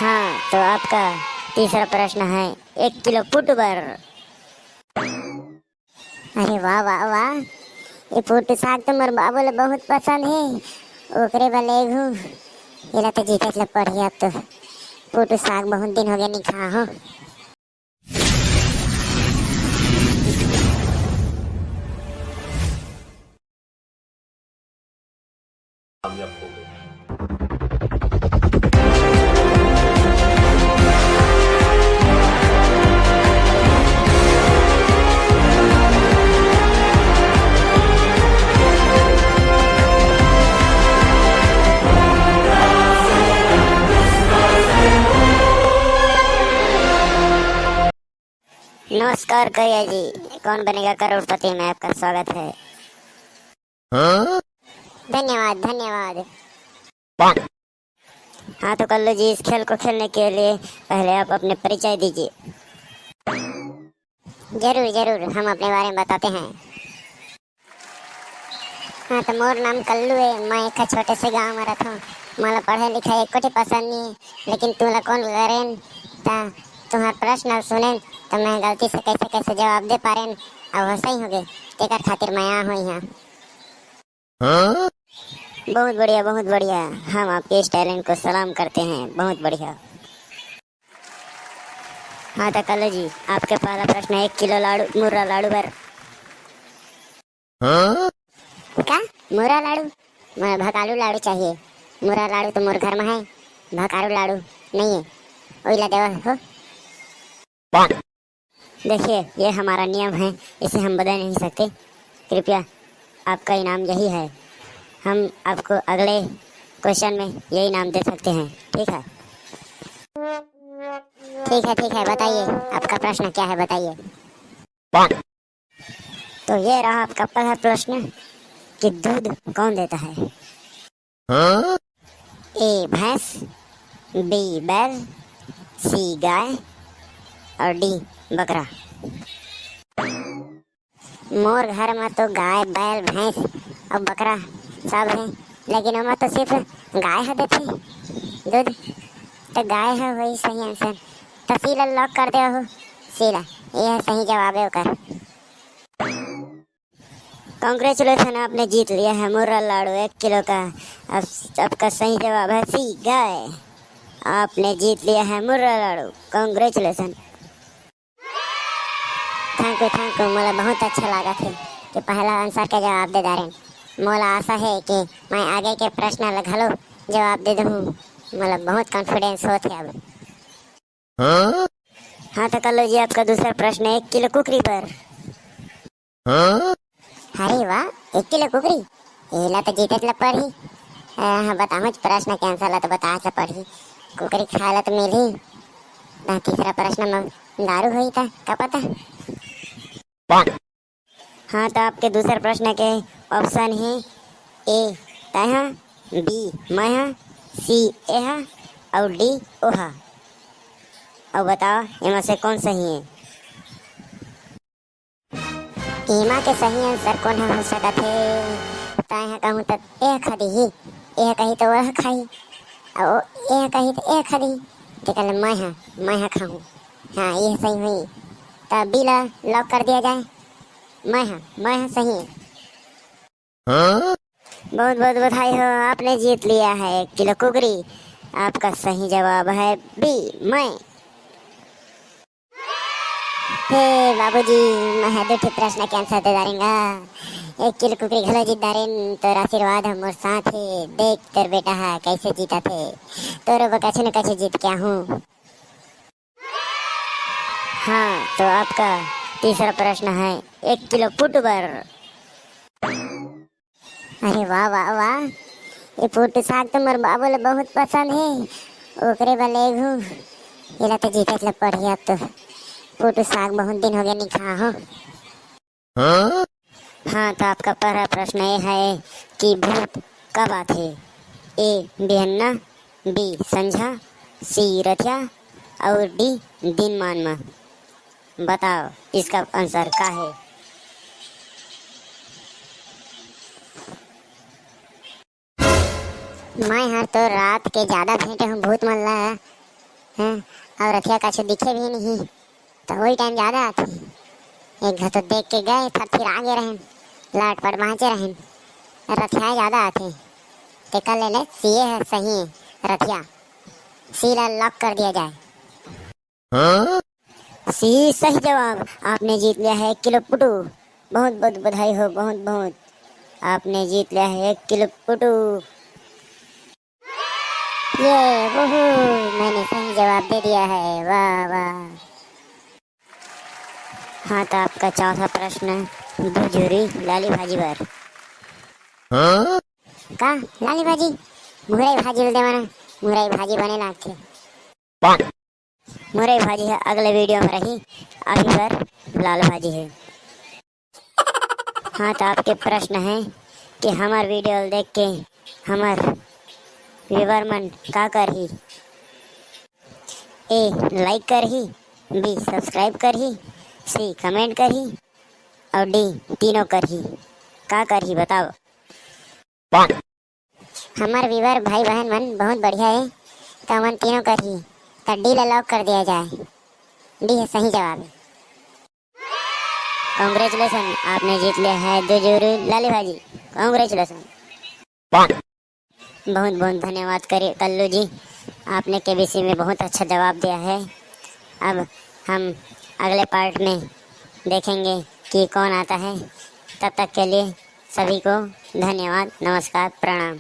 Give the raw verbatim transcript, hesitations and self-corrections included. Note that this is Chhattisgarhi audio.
हाँ, तो आपका तीसरा प्रश्न है, एक किलो पुटू बर। अरे वाह, वाह, वाह, ये पुटू साग तो मोर बाबू ला बहुत पसंद है, ओकरे बर लेगहूँ। एला तो जीतेच ला पड़ही अब तो, पुटू साग बहुत दिन हो गया नहीं खा हो। नमस्कार करिया जी, कौन बनेगा करोड़पति में आपका स्वागत है। हाँ? धन्यवाद, धन्यवाद। हाँ तो कल्लू जी, इस खेल को खेलने के लिए पहले आप अपने परिचय दीजिए। जरूर, जरूर, हम अपने बारे में बताते हैं। हाँ, तो मोर नाम कल्लू है, मैं एक छोटे से गांव में रहता हूँ। मोला पढ़े लिखे एको ठे पसंद नहीं है, लेकिन तुला कौन करेन, ता तुम्हार प्रश्न सुनेन, तो मैं गलती से कैसे कैसे जवाब दे पारेन, और वो सही हो गए, तेकर खातिर मैं आ हूँ यहाँ। हाँ? बहुत बढ़िया, बहुत बढ़िया, हम आपके इस टैलेंट को सलाम करते हैं, बहुत बढ़िया। हाँ तो कल्लू जी, आपके पहला प्रश्न है, एक किलो लाड़ू, मुर्रा लाड़ू बर। हाँ? का? मुर्रा लाड़ू? मोला भकालू लाड़ू चाहिए। मुर्रा लाड़ू तो मोर घर में है, भकालू लाड़ू नहीं है। ओइला देवा हो। देखिए, ये हमारा नियम है, इसे हम बदल नहीं सकते। कृपया, आपका इनाम यही है। हम आपको अगले क्वेश्चन में ये इनाम दे सकते हैं, ठीक है? ठीक है, ठीक है, बताइए, आपका प्रश्न क्या है, बताइए। तो ये रहा आपका पहला प्रश्न कि दूध कौन देता है? हाँ? ए भैंस, बी बैल, सी गाय और डी बकरा। मोर घर में तो गाय, बैल, भैंस और बकरा सब है, लेकिन ओमा तो सिर्फ गाय ह देथे दूध। तो गाय ह वही सही आंसर। तो सी ला लॉक कर दे हो, सी ला, ये है सही जवाब है ओकर। कॉन्ग्रेचुलेशन, आपने जीत लिया है मुर्रा लाड़ू एक किलो का। आप, आपका सही जवाब है सी गाय। आपने जीत लिया है मुर्रा लाड़ू। Congratulation. Thank you, thank you. मोला बहुत अच्छा लगा थे कि पहला आंसर के जवाब दे डारेन। मोला आशा है कि मैं आगे के प्रश्न ला घलो जवाब दे दूँ। मोला बहुत कॉन्फिडेंस होत है अब। हाँ तो कल्लू जी, आपका दूसरा प्रश्न है, एक किलो कुकरी पर। अरे वाह, एक किलो कुकरी, एला तो जीते ला पड़ही। हाँ, बताओ, प्रश्न के आंसर ला तो बता से पड़ही। कुकरी खाए ला तो मिलही। ना, तीसरा प्रश्न में दारू होई था, का पता। हाँ, तो आपके दूसर प्रश्न के ऑप्शन है, ए तैहा, बी मैहा, सी एहा और डी ओहा। और बताओ, एमा से कौन सही है? एमा के सही आंसर कोन ह हो सकत हे? तैहा कहूँ त एह खा दिही, एह कही त ओह खाही, अउ एह कही त एह खा दिही, तेकर ले मैं ह, मैं ह खाहूँ। हाँ, ये सही होई। त बी ला लॉक कर दिया जाए। मैं ह, मैं ह सही। बहुत बहुत बधाई हो, आपने जीत लिया है एक किलो कुकरी। आपका सही जवाब है बी, मैं। हे बाबूजी, मैं ह दू ठे प्रश्न के आंसर दे डारेंगा। एक किलो कुकरी घलो जीत डारेन, तोर आशीर्वाद ह मोर साथ हे। देख तोर बेटा ह कैसे जीतत हे, तोरो बर कछु न कछु जीत के आहूँ। हाँ, तो आपका तीसरा प्रश्न है, एक किलो पुटू बर। अरे वाह, वाह, वाह, ये पुटू साग तो मोर बाबू ला बहुत पसंद हे, ओकरे बर लेगहूँ। एला तो जीतेच ला पड़ही अब तो, पुटू साग बहुत दिन हो गया नहीं खा हो। हाँ? हाँ, तो आपका पहला प्रश्न ये है कि भूत कब आथे? ए बिहन्ना, बी संझा, सी रथिया और डी दिनमान मा। बताओ, इसका आंसर का है? मैं हर तो रात के ज्यादा भेंटे हूँ भूत मन ला, हाँ, अउ रथिया कछु दिखे भी नहीं, त वही टाइम जादा आथे। एक घा तो देख के गए, फर फिर आगे रहन, लाट पट बाँचे रहन, रथिया जादा आथे। तेकर ले ले, सीए है सही है, रथिया। सी ला लॉक कर दिया जाए। सी सही जवाब, आपने जीत लिया है एक किलो पुटू। बहुत बहुत बधाई हो, बहुत बहुत। आपने जीत लिया है एक किलो पुटू। ये, वूहू, मैंने सही जवाब दे दिया है, वाह वाह। हाँ, तो आपका चौथा प्रश्न है, दू झुरी लाली भाजी बर। का लाली भाजी? मुरई भाजी ल देवा ना, मुरई भाजी बने लागथे। मुरई भाजी है अगले वीडियो में रही, अभी बर लाल भाजी है। हाँ, तो आपके प्रश्न है कि हमार वीडियो देख के हमार व्यूअर मन का करही? ए, लाइक करही, बी, सब्सक्राइब करही, सी, कमेंट करही अउ डी, तीनों करही। का करही बताओ? हमार व्यूअर भाई बहन मन बहुत बढ़िया है, तो हमन तीनों करही, तो डी ला लॉक कर दिया जाए। डी है सही जवाब। कॉन्ग्रेचुलेशन, आपने जीत लिया है दो जोड़ी लाली भाजी। कॉन्ग्रेचुलेशन। बहुत बहुत धन्यवाद करे कल्लू जी, आपने केबीसी में बहुत अच्छा जवाब दिया है। अब हम अगले पार्ट में देखेंगे कि कौन आता है। तब तक के लिए सभी को धन्यवाद, नमस्कार, प्रणाम।